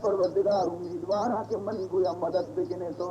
پروردگار، امیدوار ہاں کہ منی گویا مدد بکنے تو۔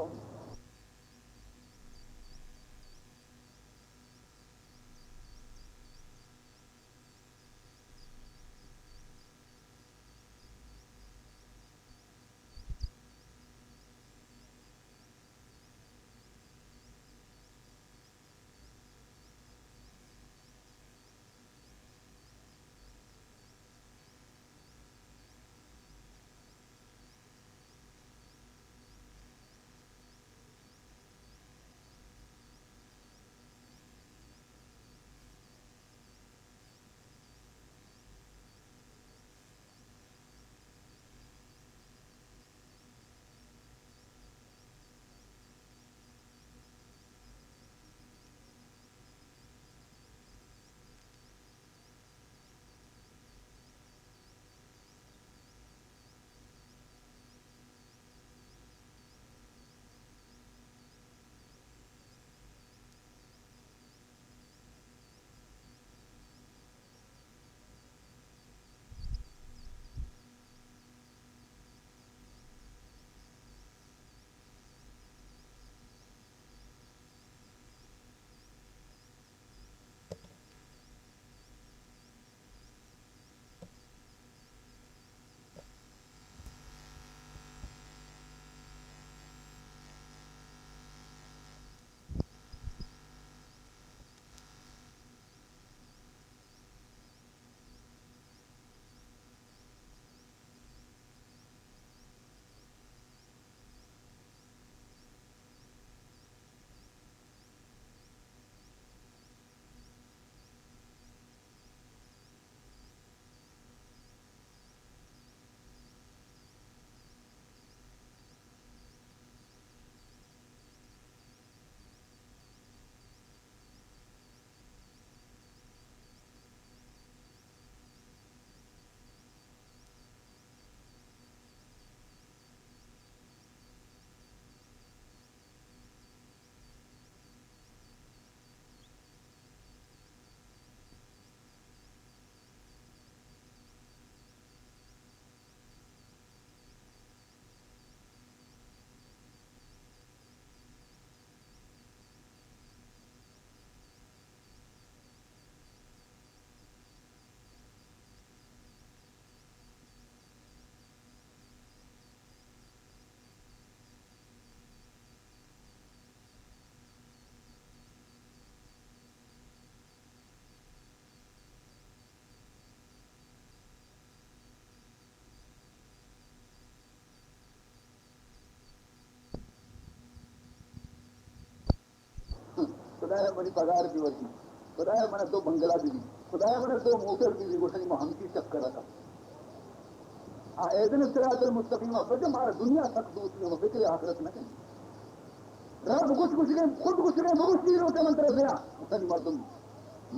خدایا منی پگار بہ وتی، خدایا منا دو بنگلہ بہ دی، خدایا منا دو موٹر بہ دی، گوشنی ما ہمکی چکر ءَ۔ آ اہدنا الصراط المستقیم ءَ پجا مارا دنیا سک دوست نہ، فکر آخرت نہ کن۔ رب گوش گوشگیں، خود گوشگیں، بگوش چی لوٹے من ترا دیاں۔ گوشنی مردم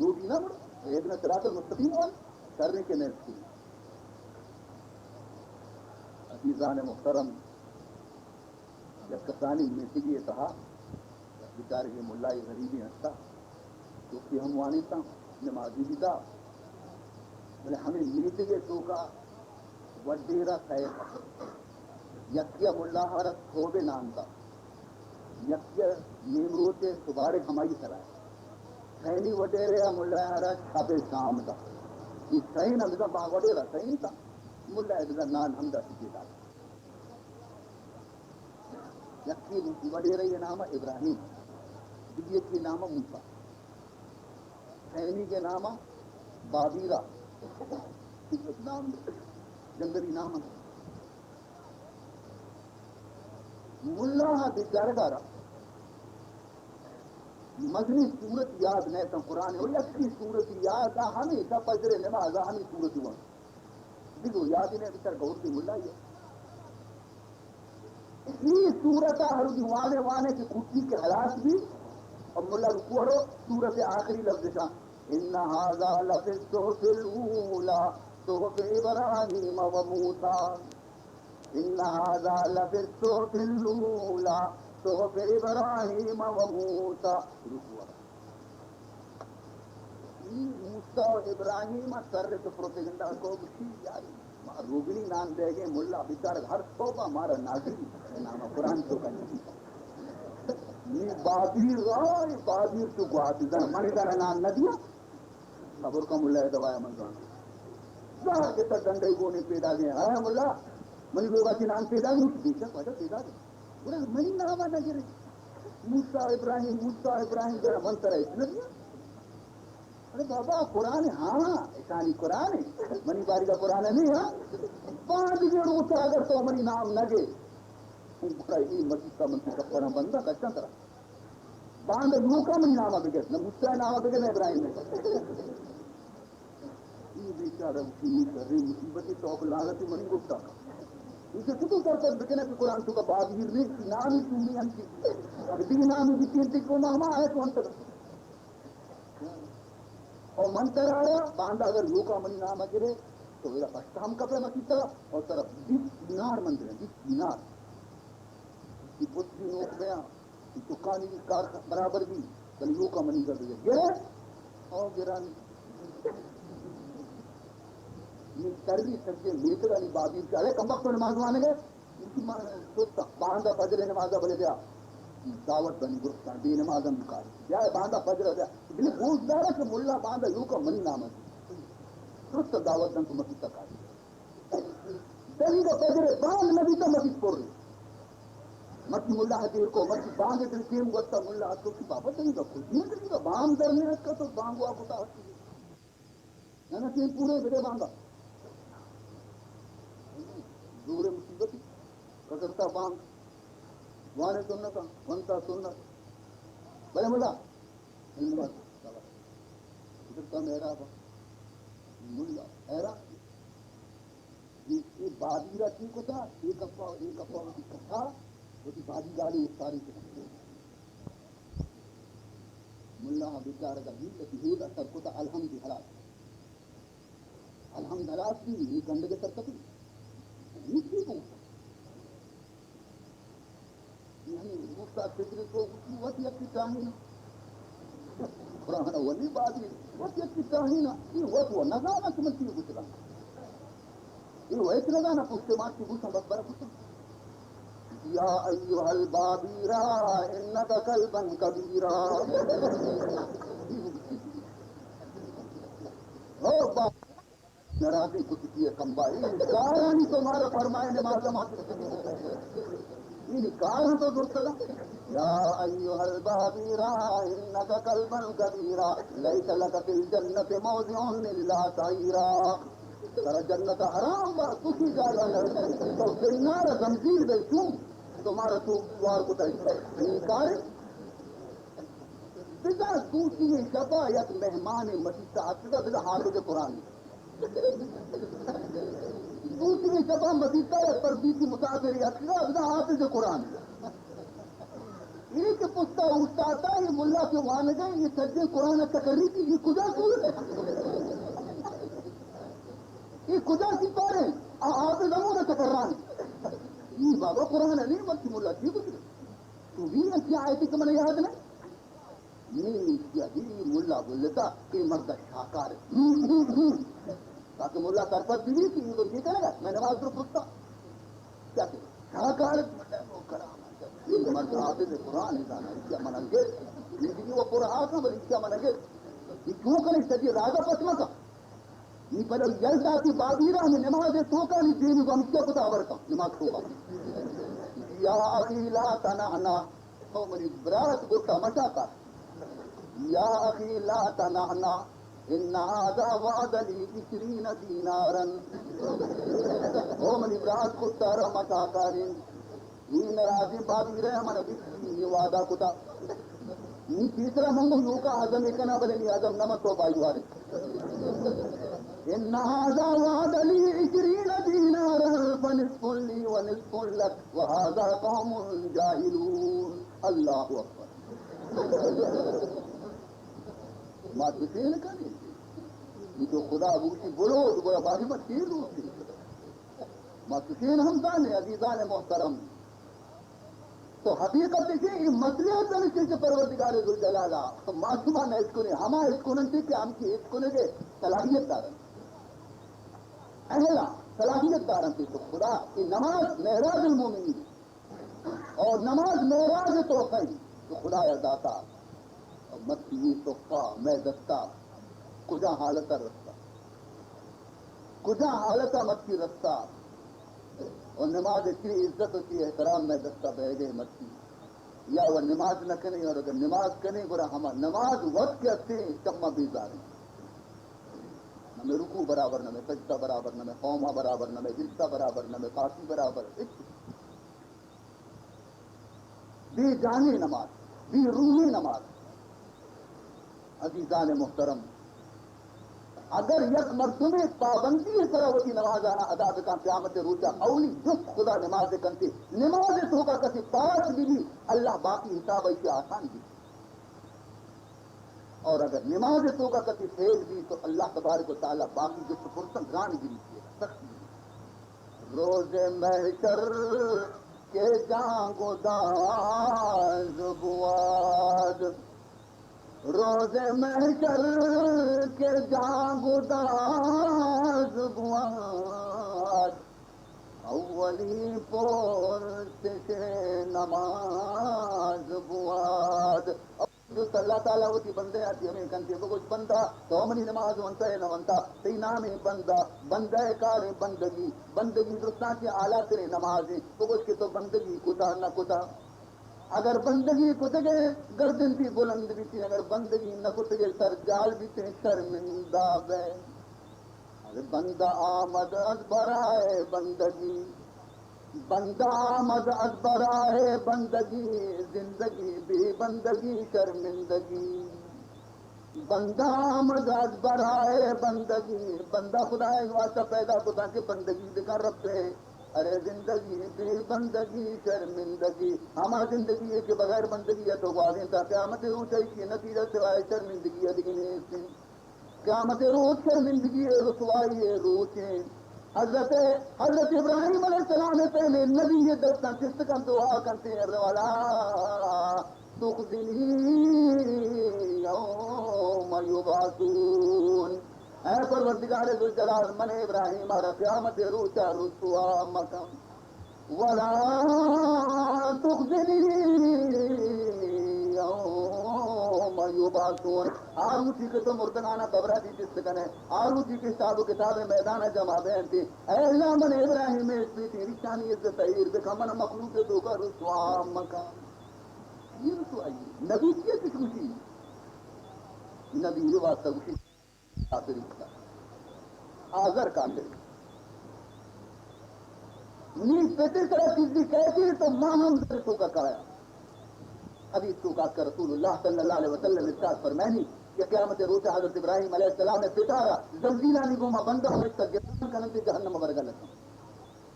لوٹی نہ گڑا، اہدنا الصراط المستقیم وان، شریں کہ نیست کی۔ عزیزان محترم، یک کسانی میتگی ءِ تہا یک بیچارگیں ملائے غریبے ہستا، چوکی ہم وانینتا، نمازی بیتا، بلے ہمے میتگ ءِ توکا وڈیرا سئے، یکیا ملا ءَ را سہب ءِ نان دا، یکیا نیمروچ ءِ سبارگ ہمائی سرا، سئینی وڈیرے ءَ ملا ءَ را شپ ءِ شام دا۔ اے سئین ہم بزاں با وڈیرا سئینتا، ملا ءَ بزاں نان ہم دا سکی دا۔ یکے وڈیرے ءِ نام ابراہیم، دگہ یکے نام موسی، سئینی ءِ نام بابیرا، نام جنگلی نام۔ ملا ءَ بیچارگ ءَ را مزنیں سورت یاد نہ اتاں، قرآن ءِ، و یکے سورت یاد ءَ، ہمیشہ فجر ءِ نماز ءَ ہمے سورت وان۔ دگہ یاد نہ، بچار گورکی ملا ئے۔ اے سورت ءَ ہر روچ وانے وانے کہ کٹی کہ ہلاس بی، اور ملا رکوع رو، سورت ءِ آخری لفظ شان، ان هذا لفی الصحف الاولی، صحف ابراہیم و موسی۔ ان هذا لفی الصحف الاولی، صحف ابراہیم و موسی۔ رکوع۔ اے موسی و ابراہیم ءَ سر تو پروپیگنڈا کو، گوشی یاری ما روگنی نان دئیگیں ملا بیچارگ ہر صوبہ مارا نازی نام قرآن تو کنی. نی بادیر را، بادیر تو گوات زن، من در نان ندیا. خبر کا ملا دوایا من زان. زار کے تک ڈنڈے گونے پیدا گئے. ہاں ملا، منی لوگا کی نان پیدا گئے، بیچا پیدا پیدا گئے. گڑا منی نام نہ گرے. موسیٰ ابراہیم، موسیٰ ابراہیم، گڑا من ترا اتنا دیا. ارے بابا، قرآن ہے، ہاں، اشانی قرآن ہے، منی باری کا قرآن نہیں، ہاں. پانچ دے روچا اگر تو منی نام نہ گے، گڑا یہ مسیح کا من کی کپڑا بندہ کچا ترا. باند لوکا منی نام بگر، نہ موسیٰ نام بگر، نہ ابراہیم نے. یہ بیچارہ اسی میں شریں مصیبت توک لعنت منی گپتا. اسے تو تو سر پر بکنے کہ قرآن تو کا بادیر نہیں، نام ہی تو نہیں ہم کی. اگر دی نام ہی تین تک کو ماما ہے تو ہم تک. او من ترا را باندا اگر لوکا منی نام گرے، تو میرا پشتام کپڑے مسیتا، اور ترا بیس دینار من دے، بیس دینار. یہ بت بھی نوک گیا، یہ چکانی بھی کار برابر بھی، بلے لوکا منی گرے، گرے، او گرانی. یہ تری سجے میتگانی بادیر چاہے، کم وقت نماز وانے گئے. ستا، باندا فجر نمازا بلے بیا. دعوت دنی گرفتان، بے نمازا مکاری. بیا باندا فجر بیا. بلے گوش دارا کہ ملا باندا یوکا منی نام ہے. ستا دعوت دن تو مسیتا کاری. دنگا فجر باند نبی تا مسیت پر. مرچی ملا دیر کو، مرچی باند دل ٹیم وقتا ملا تو کہ بابا دنگا کچھ نہیں، دنگا بام در نہیں کا تو بانگوا کو تا. نہ، نہ، تین پورے بدے باندا. دور مصیبت. کسرتا بانگ. وانے سنتا، ونتا سنت. بلے ملا. کسرتا محراب. ملا. حیران. یہ، یہ بادی را کی کتا، یہ کپا، یہ کپا، یہ کپا، وہ بادی گالی افطاری کتا. ملا بیچارہ کا بیت کی ہود اثر کتا الحمد حلاس. الحمد لله، یہ گندگ سرکتی. یہ چی کو؟ یعنی موسیٰ خضر کو وت یک ٹاہینا. قرآن ولی بادی وت یک ٹاہینا. یہ وت و نزانا کہ من چی گوشگا. یہ وت نزانا پوچھتے مارتی گوشاں بس برا گوشاں. یا ایها البابیرا، انک کلبا کبیرا. او با-، ناراضی کتی کمبائی، کارانی تو مارا فرمائے نماز ما. این کاران تو درست دا. یا ایها البابیرا، انک کلبا کبیرا، لیس لک فی الجنة موضع الا سعیرا. ترا جنت حرام با، کسی جاگا نہ. تو سنار زنجیر دے چون، تو مارا تو وار کتا. این کار. بزاں دوشی شپا یک مہمان مسیتا اتکا، بزاں حافظ قرآن. دوشی شپا مسیتا یک پردیسی مسافر اتکا، بزاں حافظ قرآن. یہ کہ پستا اوشتاتا، یہ ملا کہ وانگا، یہ سجے قرآن تقرری کی، یہ کجا سورت ہے؟ یہ کجا سپارے؟ آ حافظ ہمودا تقرران. یہ بابا قرآن نہیں، مرچی ملا چی کچھ. تو بھی ایسی آیتی کہ من یاد نہیں. نی نی کیا دی ملا بولتا کہ مرد شاکار. تاکہ ملا سرپد بھی کہ یہ تو یہ کرے گا، میں نماز درست پڑھتا. کیا کہ شاکار مرد حافظ قرآن زانا، کیا مننگے؟ یہ دیگه وہ قرآن کا بل کیا مننگے؟ یہ کیوں کرے؟ سجی راجا پس مکا. نی پدا یل داتی بابیرا ہمیں نماز توکا نی دینی کو ہمشیا کتا برکا نماز توکا. یا اخی لا تنحنح، او منی برات گوشا مشاتا. یا اخی لا تنحنح، ان هذا وعد لی عشرین دینارا. او منی برات گوشا را مشاکارین. نی ناراضی بابیرا من بیستی نی وعدہ کتا. نی تیسرا منگو یوکا عزم کنا، بلے نی عزم نہ من تو بائی وارے. ان هذا وعد لی عشرین دینارا فنصف لی ونصف لک وهذا قوم جاهلون. اللہ اکبر. ما تو چین کنی. یہ تو خدا بوشی بلو، تو بڑا باری ما چین روچی. ما چشیں ہم زانیں، عزیزان محترم، تو حقیقت دیکھیں، یہ مسئلہ ہے تو چیز پروردگار ذوالجلالہ ما شما نہ اتکنے، ہما اتکنن تھے کہ ہم کی اتکنے کے صلاحیت دارن. اہلا صلاحیت دارنت تو خدا، اے نماز معراج المومنین اور نماز معراج تحفہ انت تو خدایا داتا۔ اور متی تحفہ مئے دستا کجا حالت رستا، کجا حالت متی رستا، اور نماز چی عزت و چی احترام مئے دستا بہگے متی۔ یا وہ نماز نہ کنے، اور اگر نماز کنے گڑا ہما نماز وقت کے ہستے چما بیزاریں۔ نہ مئے رکوع برابر، نہ مئے سجدہ برابر، نہ مئے قوما برابر، نہ مئے جلسہ برابر، نہ مئے پارٹی برابر، ہچ۔ بے جانیں نماز، بے روحیں نماز۔ عزیزان محترم، اگر یک مردمے پابندی سرا وتی نمازانا ادا بکن، قیامت روچا اولی جست خدا نماز کنتے۔ نماز توکا کسی پاس بھی، اللہ باقی حساب ایشی آسان بھی۔ اور اگر نماز توکا کسی فیل بھی تو اللہ تبارک و تعالی باقی جست پرسن گران گری کیے، سخت گری۔ روز محشر کے جان گداز بواد، روز محشر کے جان گداز بواد، اولی پرسش نماز بواد۔ جست اللہ تعالی وتی بندہ آتی ہمیں کنتے، بگوش بندہ تو منی نماز ونتا ہے نہ ونتا، تئی نام ہے بندہ، بندہ کار ہے بندگی، بندگی درستاں چی اعلیٰ تریں نماز ہے، بگوش کہ تو بندگی کتا نہ کتا۔ اگر بندگی کتگے گردن تئی بلند بیتی، اگر بندگی نہ کتگے سر جال بیتے، شرمندہ بے۔ ارے بندہ آمد از برائے بندگی، بندہ آمد از برائے بندگی، زندگی بی بندگی شرمندگی۔ بندہ آمد از برائے بندگی، بندہ خدائے واسطہ پیدا کتا کہ بندگی بکن رب ءِ۔ ارے زندگی بی بندگی شرمندگی، ہما زندگی ہے کہ بغیر بندگی ہے تو گوازینتا، قیامت روچ ایشی نتیجہ سوائے شرمندگی ہے دیگہ نیست۔ قیامت روچ شرمندگی ءِ رسوائی ءِ روچ انت۔ حضرت، حضرت ابراہیم علیہ السلام ءِ پہلے نبی ءِ دستاں چست کنت، دعا کنت، ولا تخزنی یوم یبعثون۔ اے پروردگار ذوالجلال، من ابراہیم ءَ را قیامت ءِ روچ ءَ رسوا مکن۔ ولا تخزنی یوم یبعثون۔ آ روچی کہ تو مردگانا قبرا دی چست کنے، آ روچی کہ حساب و کتاب میدانا جمع بینتی، اے اللہ من ابراہیم اسپیتی ریشانی عزت ایر بکن، من مخلوق توکا رسوا مکن۔ یہ رسوائی نبی کیا کچھ گوشی؟ نبی یہ واسطہ گوشی۔ کافری بوتا۔ آزر کافری۔ نی پتے سرا چیزی کہتی تو ماں ہم در توکا کایا۔ حدیث توکا کہ رسول اللہ صلی اللہ علیہ وسلم ارشاد فرمائنی کہ قیامت روچ حضرت ابراہیم علیہ السلام پتارا زلزیلانی گوما بندہ فرشتہ گردان کننتے جہنم ورگا لگا۔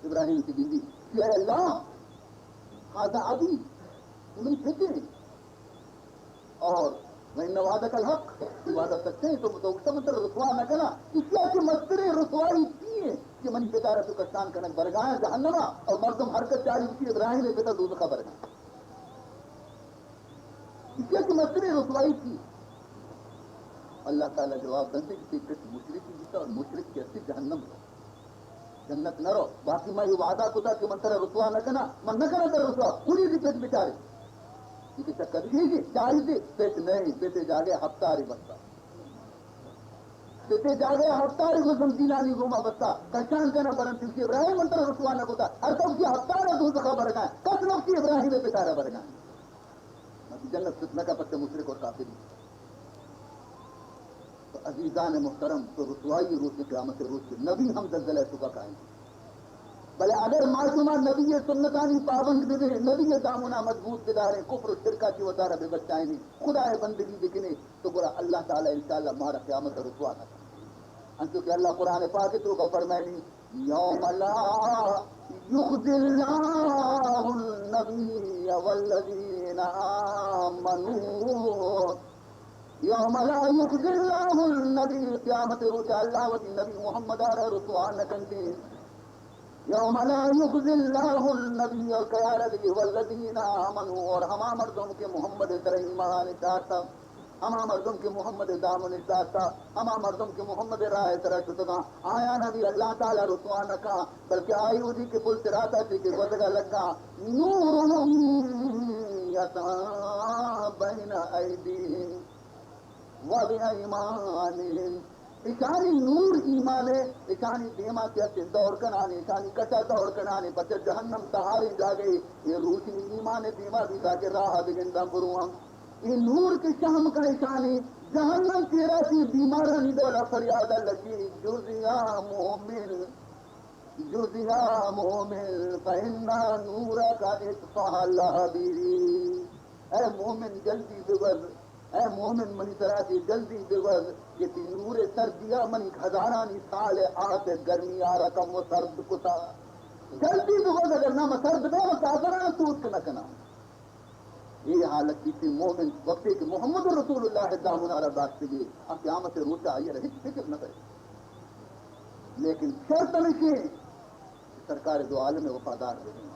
ابراہیم کی بیوی، یا اللہ، هذا أبي، تو منی پتے۔ اور وإن وعدك الحق، تو وعدہ سچے ہیں، تو تو سمجھ رسوا نہ کنا۔ اس لیے کہ مسترے رسوائی کی ہے کہ منی پتارا تو کشان کنک برگایا جہنما، اور مردم ہر کس چاری کی ابراہیم پتا دوزخا برگایا۔ اس لیے کہ مسترے رسوائی کی۔ اللہ تعالی جواب دنتے کہ تئی پت مشرکی بیتا اور مشرک کہ ہستی جہنم رو۔ جنت نہ رو۔ باقی ما یہ وعدہ کتا کہ من ترا رسوا نہ کنا، من نہ کنا ترا رسوا۔ کلی دی پت بچاری۔ یہ کہ چکر دی، چاری دی، پت نہیں، پت جاگے ہفتاری بستا۔ پت جاگے ہفتاری کو زمزیلانی گوما بستا۔ کشان کنا برن تیوشی ابراہیم من ترا رسوا نہ کتا۔ ہر تو کی ہفتار دوزخا برگا۔ کس نفسی ابراہیم پتارا برگا۔ باقی جنت فتنہ کا پتے مشرک اور کافری۔ تو عزیزان محترم، تو رسوائی روچ قیامت روچ نبی ہم زلزلہ توکا کائیں۔ بلے اگر ما شما نبی سنتانی پابند ببیں، نبی دامنا مضبوط بداریں، کفر و شرکا چی وتارا ببچائیں، خدائے بندگی بکنیں، تو گڑا اللہ تعالی انشاءاللہ مارا قیامت رسوا نہ کنت۔ انچو کہ اللہ قرآن پاک توکا فرمائنی، يوم لا يخزي الله النبي والذين آمنوا، يوم لا يخزي الله النبي، قیامت روچ اللہ وتی نبی محمد ءَ را رسوا نہ کنتے۔ يوم لا يخزي الله النبي، اور قیامت والذين آمنوا، اور ہما مردم کہ محمد ءِ سر ایمان چارتا۔ ہما مردم کہ محمد ءِ دامن ءَ داتا، ہما مردم کہ محمد ءِ راہ ءِ سرا شتگاں، آیانا بھی اللہ تعالی رسوا نہ کاں، بلکہ آئی وتی کہ پل صراطا چہ کہ گوزگا لگا، نور یسعی بین ایدیہم و بایمانہم۔ اشانی نور ایمان ءِ، اشانی دیما کہ ہستیں دور کنان ءِ، اشانی کشا دور کنان ءِ، پچ جہنم تہاریں جاگہے، اے روشنی ایمان ءِ دیما بیتا کہ راہ بگنداں برواں۔ اے نور کہ شہم کا اشانی جہنم چیرا چی بیمارانی ڈولا فریاد لگی، جز یا مومن، جز یا مومن، فإن نورک اطفأ لہبی۔ اے مومن، جلدی بگوز، اے مومن، منی سرا چہ جلدی بگوز کہ تئی نور ءِ سردیا منی ہزارانی سال ءِ آپ ءِ گرمی آرا کمو سرد کتا۔ جلدی بگوز، اگر نہ من سرد بے، من کافراں سوچ نہ کناں۔ اے حالت بیت مومن وقتی کہ محمد رسول اللہ ءِ دامن ءَ را داشتگی، آ قیامت ءِ روچ ءَ آئی ءَ را ہچ فکر نہ بئے۔ لیکن شرط ہمیش ایں کہ سرکار دو عالم ءِ وفادار بہ بیں۔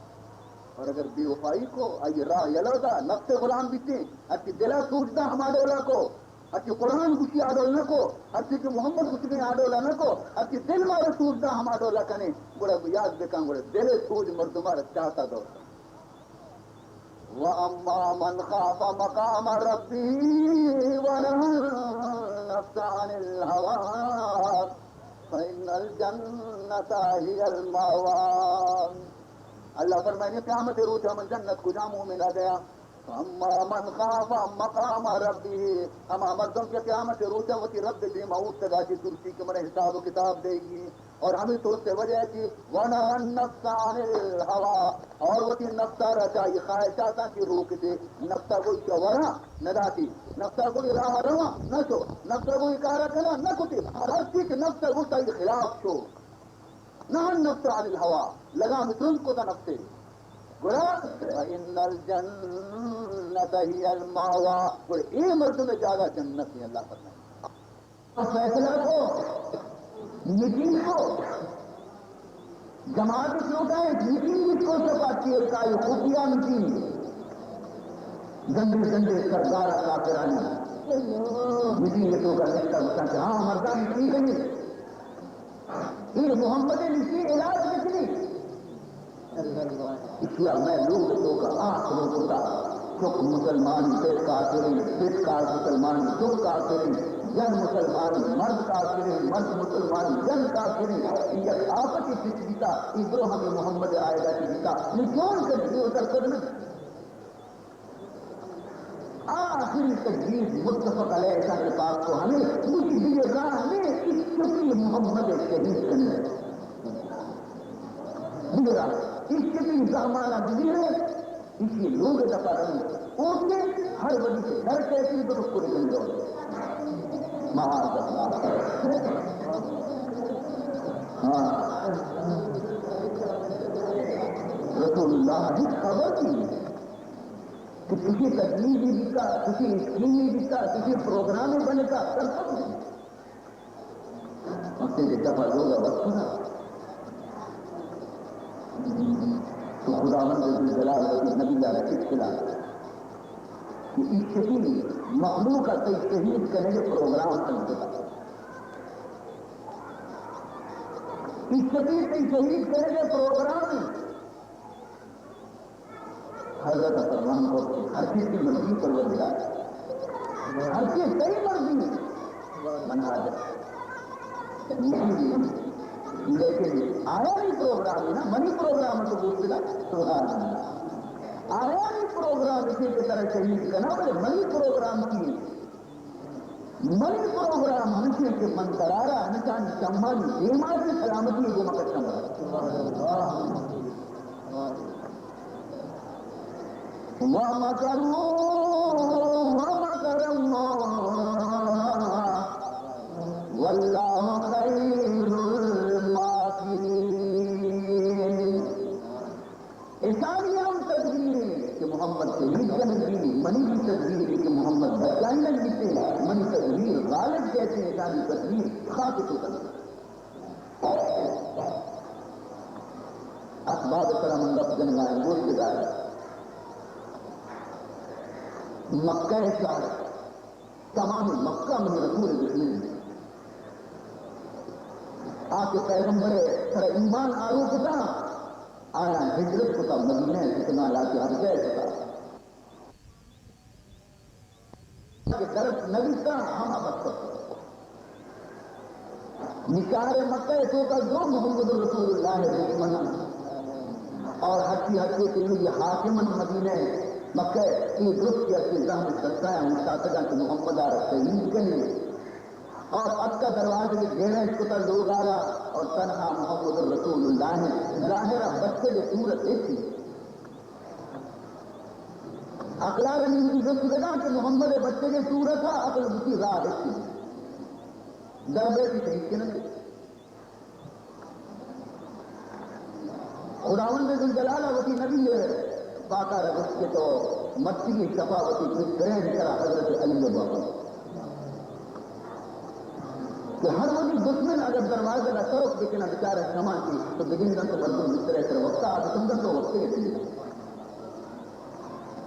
اور اگر بے وفائی کو، آئی راہ یلہ دا، نفس ءِ غلام بیتیں، ہرچی دل ءَ سوچ دا ہما ڈولا کو، ہرچی قرآن گوشی آ ڈول نہ کو، ہرچی کہ محمد گوشگیں آ ڈولا نہ کو، ہرچی دل مارا سوچ دا ہما ڈولا کنے، گڑا یاد بکن، گڑا دل ءِ سوچ مردم ءَ را چاتا دور۔ وأما من خاف مقام ربه ونهى النفس عن الهوى فإن الجنة هي المأوى۔ اللہ فرمائے، قیامت روچا من جنت کجا مومن ءَ دیا؟ فأما من خاف مقام ربه، ہما مردم کہ قیامت روچا وتی رب دیما اوشتگا چہ ترسی کہ من حساب و کتاب دیگی، اور ہمے ترس ءِ وجہ ءَ کہ ونهى النفس عن الهوى، اور وتی نفس ءَ را چہ آئی خواہشاتاں چہ روک دے، نفس ءَ گوئی کہ وراں نداتی، نفس ءَ گوئی راہ رواں نہ شو، نفس ءَ گوئی کارا کناں نہ کتی، ہر چی کہ نفس ءَ گوشت آئی خلاف شو۔ نهى النفس عن الهوى، لگام ترند کتا نفس ءِ۔ گڑا فإن الجنة هي المأوى، گڑا اے مردم ءِ جاگہ جنت ایں، اللہ فرمائے۔ فیصلہ کو، میٹنگ کو، جماعت لوٹائیں، میٹنگ کو، سب آتی ہے، کا یہ خفیہ میٹنگ، گندے گندے سردار کافرانی میٹنگ تو کا لکھتا ہوتا کہ ہاں، مردان میٹنگ کریں، یہ محمد نشی علاج بکنی۔ ایشی ءَ مئے لوگ ءِ توکا آس روک کتا، چک مسلمانی پت کافریں، پت کا مسلمانی چک کافریں، جن مسلمانی مرد کافریں، مرد مسلمانی جن کافریں۔ اے یک آپتے پچ بیتا، اے درو ہمے محمد ءِ آیگا چہ بیتا۔ نی چون کن اے وتر کرنے؟ آخری تجویز متفق علیہ شرح پاک کو ہمیں، مجھے دیگہ راہ نے، اس چکی محمد شہید کرنے۔ دیگہ راہ، اس چکی زامانہ دیگہ، اسی لوگ دفعہ رہی، اوکے، ہر وجہ سے گھر کیسی تو کل گنجو۔ معاذ اللہ۔ ہاں۔ رسول اللہ کی خبر تھی۔ کہ کسی تجویزی بیتا، کسی اسکیمی بیتا، کسی پروگرامے بنتا، سرپد نہیں۔ وقتی کہ دفعہ لوگ وقت نا، تو خداوند ذوالجلال وتی نبی ءَ را اطلاع کہ ایشی مخلوق ءَ تئی شہید کنگ ءِ پروگرام تنگ کتا۔ ایشی تئی شہید کنگ ءِ پروگرام۔ حضرت فرمان کو، ہر چیز کی مرضی پروردگار، ہر چیز تئی مرضی، من حاضر۔ لیکن آیانی پروگرام نا، منی پروگرام تو گوشت دا۔ سبحان اللہ۔ آیانی پروگرام اسی کی طرح شہید کنا، بلے منی پروگرام کی منی پروگرام ہمیش انت کہ من ترا را ہمیشانی چمانی دیما چہ سلامتی گوما کشاں۔ ومكروا ومكر الله والله خير الماكرين۔ اشانی ہم تدبیر انت کہ محمد شہید کنگ بیت، منی بھی تدبیر انت کہ محمد بچائینگ بیت، منی تدبیر غالب کیت، اشانی تدبیر خاک تو کنگ۔ اسباب سرا من گپ جنگا، گوش بدار۔ مکہ شہر تمام مکہ منی رسول دشمن۔ آ کہ پیغمبر سر ایمان آروکتا، آیا ہجرت کتا، مدینہ کتنا لاتی حبشہ کتا۔ کہ درس نبیتا ہم ابد کتا۔ نثار مکہ توکا جو محمد رسول اللہ دشمن اور ہرچی ہرچی کہ یہ حاکم مدینہ مکہ، یہ درست کہ اسی زحمت دستایا ہم ساتگا کہ محمد آرہ شہید کنی۔ اور اتکا دروازے گیرش کتا لوگارا، اور تنہا محمد رسول اللہ ظاہرہ بچے صورت ایسی۔ عقلارا نی وتی جست بداں کہ محمد بچے صورتا عقل وتی راہ ایسی۔ در بیتی شہید کنگی۔ خداوند ذوالجلال ء وتی نبی پاک ء را گوشت کہ تو مرچیگیں شپا وتی پترین سرا حضرت علی ء بابا کہ ہر وتی دشمن اگر دروازگ ء سرک بکناں بچارہ شما کہ تو بگنداں تو مردم بسترے سر وقتا آ بکنگا تو وقتے گنداں۔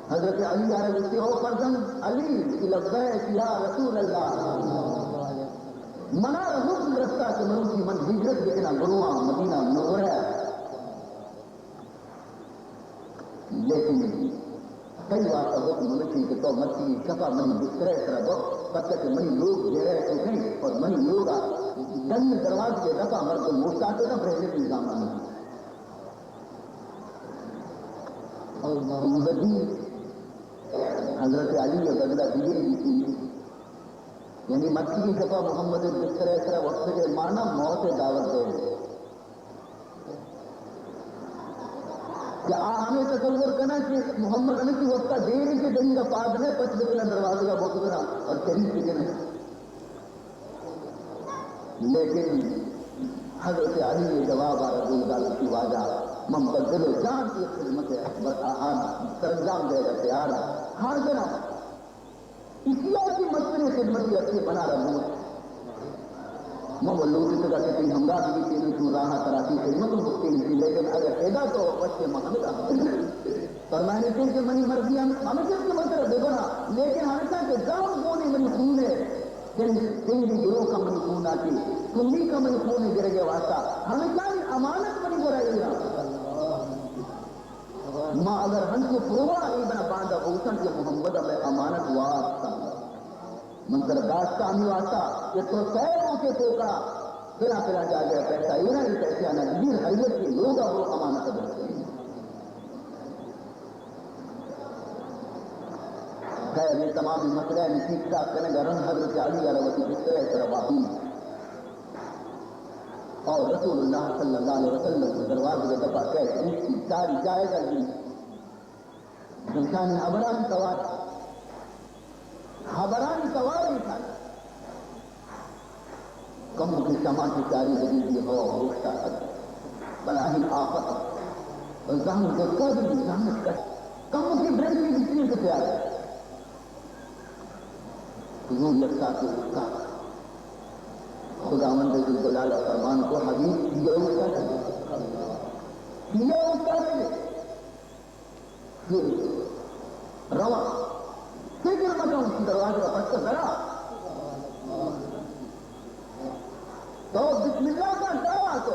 حضرت علی ء را گوشتی، او فرزند علی، کہ لبیک یا رسول اللہ، منا را حکم رستا کہ مروچی من ہجرت بکناں برواں مدینہ منورہ۔ لیکن تئی واسطہ حکم ہمیشی کہ تو مرچی شپا منی بسترے سرا بو، پرچا کہ منی لوگ گہرے تو کہیں اور منی لوگا ڈنی دروازے دپا مردم اوشتاتے نہ پہلے بھی زامانے۔ اور محمدی حضرت علی ء بدلہ دیگری بیتی، یعنی مرچی شپا محمد بسترے سرا وقت کے مانا موت دعوت دے کہ آ ہمیں تصور کنا کہ محمد ہمیں کی وقتا دیر کے دنگا پاد میں پچ بکنا دروازہ بکنا اور شریف بکنا۔ لیکن حضرت علی ء جواب ء رسول دار کی واجہ، من بہ دل و جان کی خدمت ء آ سرانجام دے گا تیار ہاں۔ حاضر ہاں۔ اسی آ کی مستریں خدمتی اچھے بنا رہا ہوں۔ من وہ لوگ تک کہ تئی ہمراہ بھی تیری تو راہ ترا کی خدمت و مکتے نہیں، لیکن اگر پیدا تو وقت محمد فرمائنی کہ منی مرضی ہم ہمیشہ کہ من ترا ببراں، لیکن ہمیشہ کہ گام گونے منی خون ہے، دل دل گرو کا منی خون آتی، تمی کا منی خون گرگے واسطہ، ہمیشہ امانت منی گورا ایرا۔ ما اگر ہنچو پروا ای بنا باندا بوتن کہ محمد میں امانت واسطہ من ترا داشتہ ہمی واسطہ کہ تو سیل ہو کے توکا پلا پلا جاگہ پیسہ ایرا، یہ پیسہ نہ دیر حیت کے لوگا وہ امانت برسے۔ خیر، یہ تمام مسئلہ نصیب کا کنگا رنگ حضرت علی علیہ وسلم بسترے سر واقعی اور رسول اللہ صلی اللہ علیہ وسلم کے دروازے کے دفعہ کہہ اوچی چاری جائے گا جی۔ انسانی ہبرانی توار، ہبرانی توار انسان۔ کمو کہ شما کہ چاری لگی دی ہو، ہوشتا کر۔ بلاہیں آفت۔ زہم دکا دی، زہم کش۔ کمو کہ برنگی بچنی کہ تیار۔ حضور یک ساعت اوشتا۔ خداوند ذوالجلال فرمان کو، حبیب، یہ اوشتا کر۔ یہ اوشتا کر۔ رواں۔ فکر مکن، دروازہ پچ درا۔ تو بسم اللہ کا دعویٰ تو۔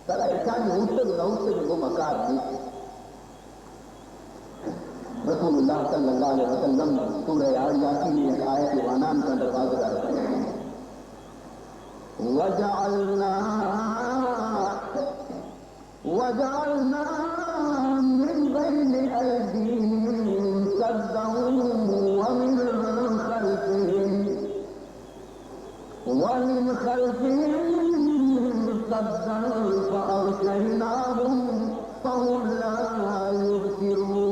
ترا ایشانی اوشتگ نہ اوشتگ گو مکار نہیں۔ رسول اللہ صلی اللہ علیہ وسلم سورہ آل یاسین میں آیت وانان کا دروازہ دار۔ وجعلنا وجعلنا من بين أيديهم سدا ومن خلفهم، ومن خلفهم سدا فأغشيناهم فهم لا يبصرون۔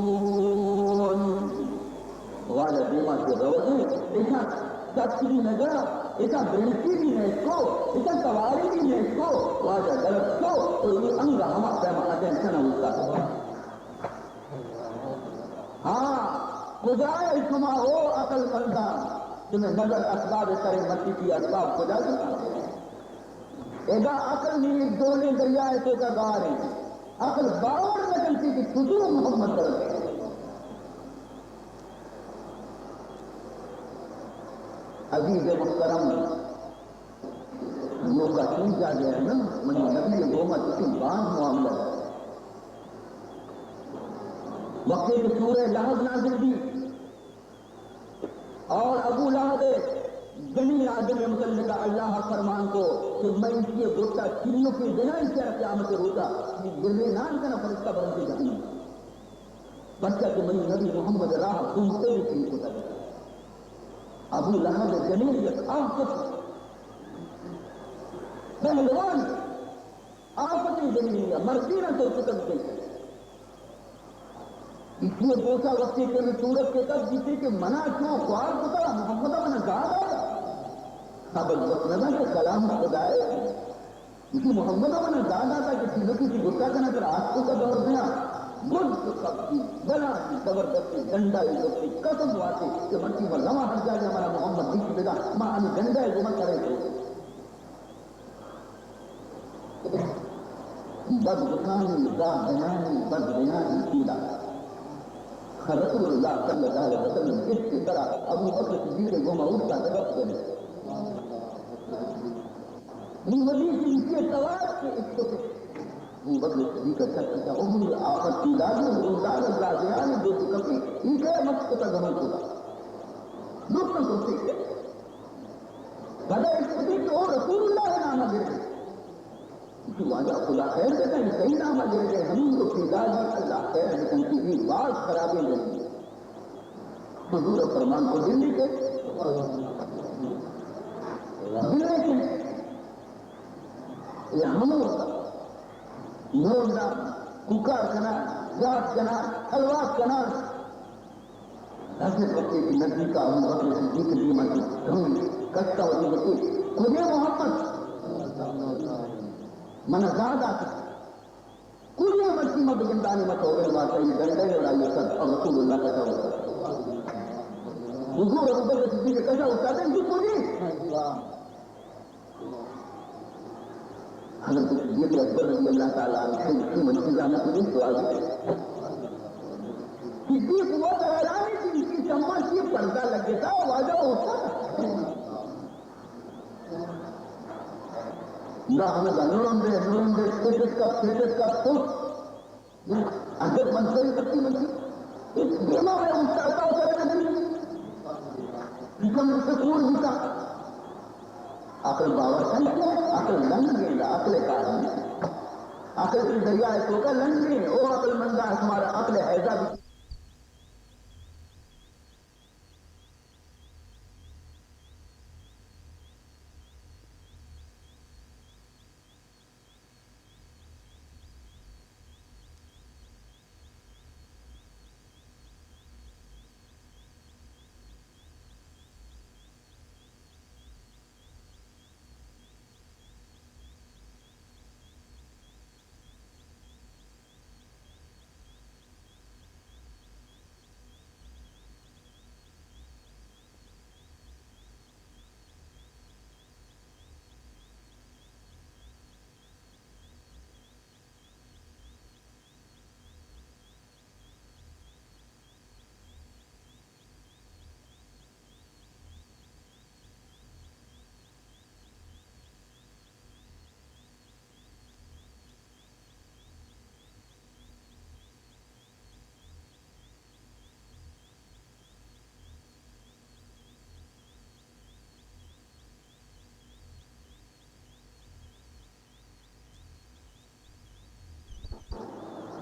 واجہ دیما چہ روگ ء، ایشاں سک بھی نہ گڑا، ایشاں برنچی بھی نیشکو، ایشاں تواری بھی نیشکو، واجہ درد کو، تو یہ انگا ہما پیما اتنشن ہوتا۔ ہاں، کجا ہے شما او عقل مندان؟ تمہیں نظر اسباب کرے متی کی اسباب کجا ہے؟ ادا عقل نی دولیں دریائے توکا گار ہیں۔ عقل باور نہ کنتی کہ چطور محمد درد۔ عزیز محترم، لوگ کا چون جا گیا ہے نا، منی نبی گوما چون باز معاملہ ہے۔ وقتی کہ سورہ لہب نازل بھی اور ابو لہب جنین آدم متعلقہ اللہ فرمان کو کہ میں اس کے گوتا چلو کے بنا اس قیامت روزہ یہ گرے نان کنا فرشتہ بن کے جہنم۔ بچہ کہ منی نبی محمد راہ گھومتے بھی چیز کو تک۔ ابو لہب جنین یک آفت، پہلوان آفت جنین یا مردین تو کتب دے۔ اسی بوسا وقتی کہ صورت کے تک جیتے کہ منا چو خوار کتا محمد منا زیادہ ہے۔ اب بس نہ کہ کلام خدا ہے۔ اسی محمد من دادا تا کہ تلکی تی گتا کنا کر آسکو کا دور دیا۔ بد کبھی بلا کی زبردستی ڈنڈا ہی گفتی قسم واتے کہ مرچی من لما ہر جاگہ ہمارا محمد دیکھ لگا، ما ہمیں ڈنڈا ہی گمت کرے تو۔ بد بکانی، دا بیانی، بد بیانی پیدا۔ رسول اللہ صلی اللہ علیہ وسلم اس کی طرح ابو بکر صدیق گوما اٹھتا تھا۔ نی ولی کی اسی توار کے اتفق۔ ابو بکر صدیق کا چک کا عمر آفت کی دادی، عمر داد اللہ سے آنے دو کپی، یہ کہہ مت کتا گھنوں کتا۔ لوگ تو سوچتے ہیں۔ پدا اتفق کہ او رسول اللہ نام گرے۔ تو واجہ خدا خیر بکن، صحیح نام گرے، ہمیں تو پیدا دی اللہ خیر بکن کہ یہ باز خرابیں نہیں۔ حضور فرمان کو دل کے، دل کے، یہ ہمو لوگ دا کوکار کنا، یاد کنا، خلوات کنا۔ حضرت وقت کی نزدیک ابو بکر صدیق دیما کی دھم کشتا و دیگتی، کجے محمد؟ من زاد آتا۔ کجے مرچی ما بگندانی ما توبہ ما تئی ڈنڈے اور آئیے سر اور رسول اللہ کا کیا ہوتا؟ حضور ابو بکر صدیق کشا استاد ہیں، جو کجے؟ حضرت صدیق اکبر رضی اللہ تعالیٰ عنہ سے اسی منچی جانا کجے سوال ہے۔ صدیق وہ حیران ہے کہ اس کی چمڑ سے پردہ لگ گیا تھا، واجہ ہوتا۔ نہ ہمیں نورم دے، نورم دے، تیتس کپ، تیتس کپ، تو اگر من سے سکتی منتی، اس دیما میں اٹھتا تھا، اسے میں نہیں۔ بیکم سکون ہوتا۔ عقل باور نہیں ہے، عقل لنگ ہے، عقل کار نہیں۔ عقل کی دریا ہے، تو کا لنگ ہے، او عقل مندہ ہمارا عقل ہے، بھی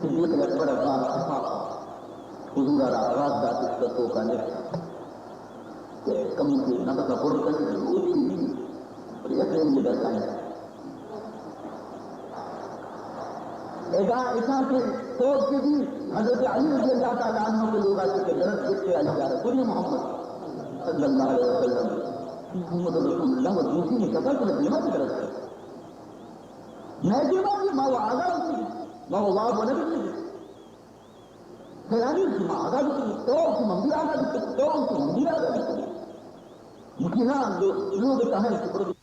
صدیق اکبر ءَ باز خفا کت۔ حضور ءَ را آواز دات، اس پر توکا نشت کہ کمی کے نفس پر کنی، روچی نہیں، پر یقین یہ درکائیں۔ ادا اشاں کہ توک کے بھی حضرت علی رضی اللہ تعالیٰ عنہ کے لوگ آتے کہ درد گفتے علی یار، کجے محمد صلی اللہ علیہ وسلم، محمد رسول اللہ و دوسری نے کہا کہ دیما کی درد ہے۔ میں دیما کی ما وہ آگاہ ہوتی، ما وہ واب و نبی کی۔ فلانی کی ما آگاہ ہوتی، تو کی من بھی آگاہ ہوتی، تو کی من بھی آگاہ ہوتی۔ ممکن ہے لوگ، لوگ کہیں کہ